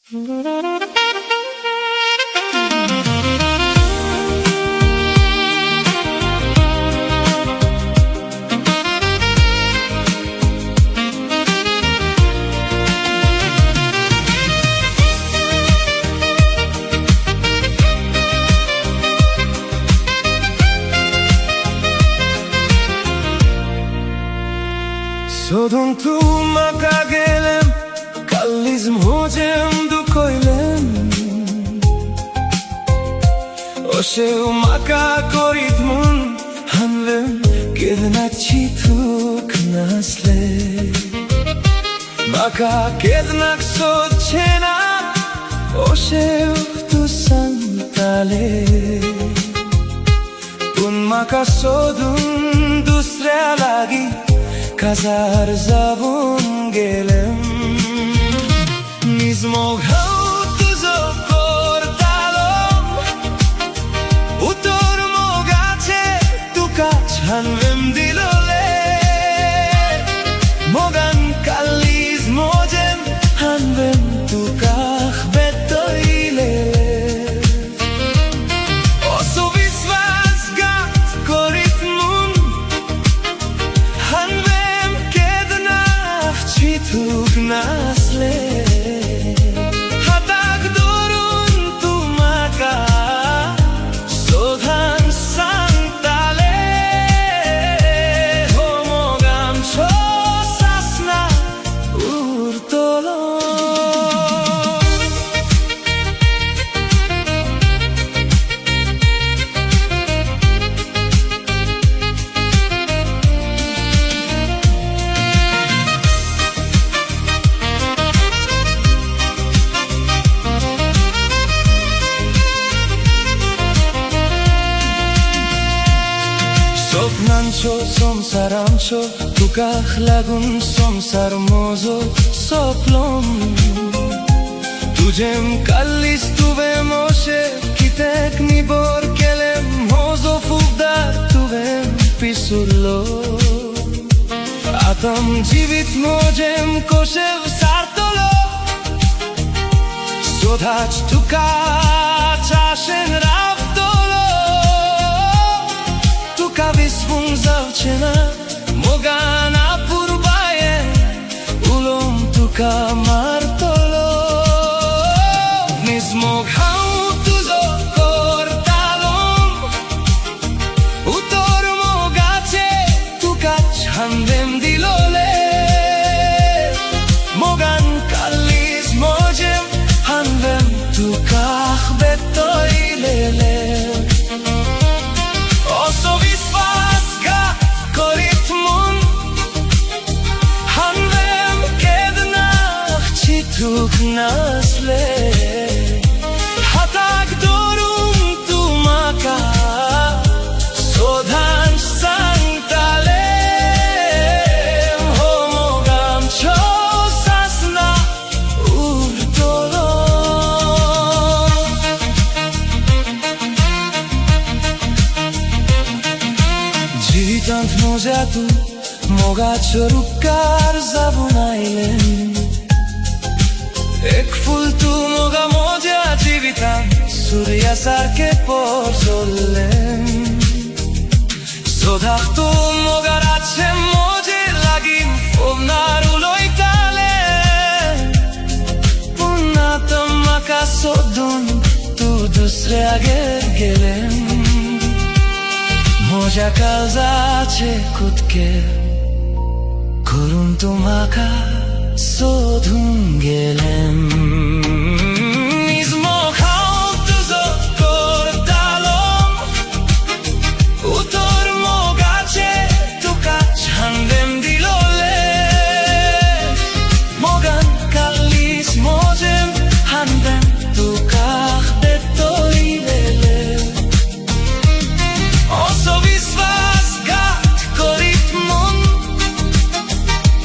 सोदून तूं म्हाका गेलें कालीज म्हजें दुखयलें अशें म्हाका करीत म्हूण हांवें केन्ना चिंतूंक नासलें म्हाका केन्ना सोदचें ना अशें तूं सांगतालें पूण म्हाका सोदून दुसऱ्या लागीं काजार जावन गेलें निजमोग हांव तुजो करतालो उतर मोगाचें तुकाच हांवें दिलोलें मोगान कालीज म्हजें हांवें तुका भेटयलें असो विस्वासघात करीत म्हूण हांवें केन्ना चिंतूंक नासलें हाताक धरून तूं म्हाका सोदान सांगतालें हो मोग आमचो सासना उरतलो. स्वप्नांचो संवसार आमचो तुका लागून संवसार म्हजो सोंपलो तुजें कालीज तुवें अशें कित्याक निबर केलें म्हजो फुगदार तुवें पिसुरलो आतां जिवीत म्हजें कशें सारतलो सोदाच तुका आशेन रावतलो तुका विसरूंक जावचें ना मोगान अपुरबायेन उलोवन तुका मारतलो निजमोग हांव तुजो करतालो उतर मोगाचें तुकाच हांवें दिलोलें मोगान कालीज म्हजें हांवें तुका भेटयलें असो विस्वासघात करीत म्हूण हांवें केन्ना चिंतूंक नासलें हाताक धरून तूं म्हाका सोदान सांगतालें हो मोग आमचो सासना उरतलो. जिवितांत म्हज्या तूं मोगाचो रुपकार जावन आयलें एक फूल तूं मोगा म्हज्या जिवितांत सुर्या सारकें पोरजल्लें सोदाक तूं मोगा रातचें म्हजे लागीं फोनार उलयतालें पूण आतां म्हाका सोदून तूं दुसऱ्यागेर गेलें म्हज्या काळजाचे कुटके करून तूं म्हाका सोदून गेलें निजमोग हांव तुजो करतालो उतर मोगाचें तुकाच हांवें दिलोलें मोगान कालीज म्हजें हांवें तुका भेटयलें असो विस्वासघात करीत म्हूण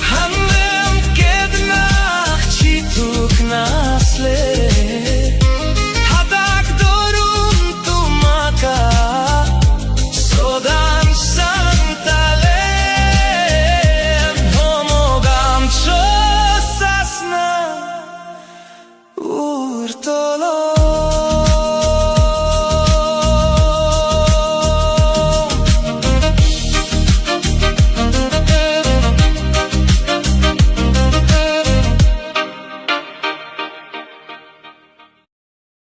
हांवें केन्ना चिंतूंक नासलें हाताक धरून तूं म्हाका सोदान सांगतालें हो मोग आमचो सासना उरतलो. उरतलो.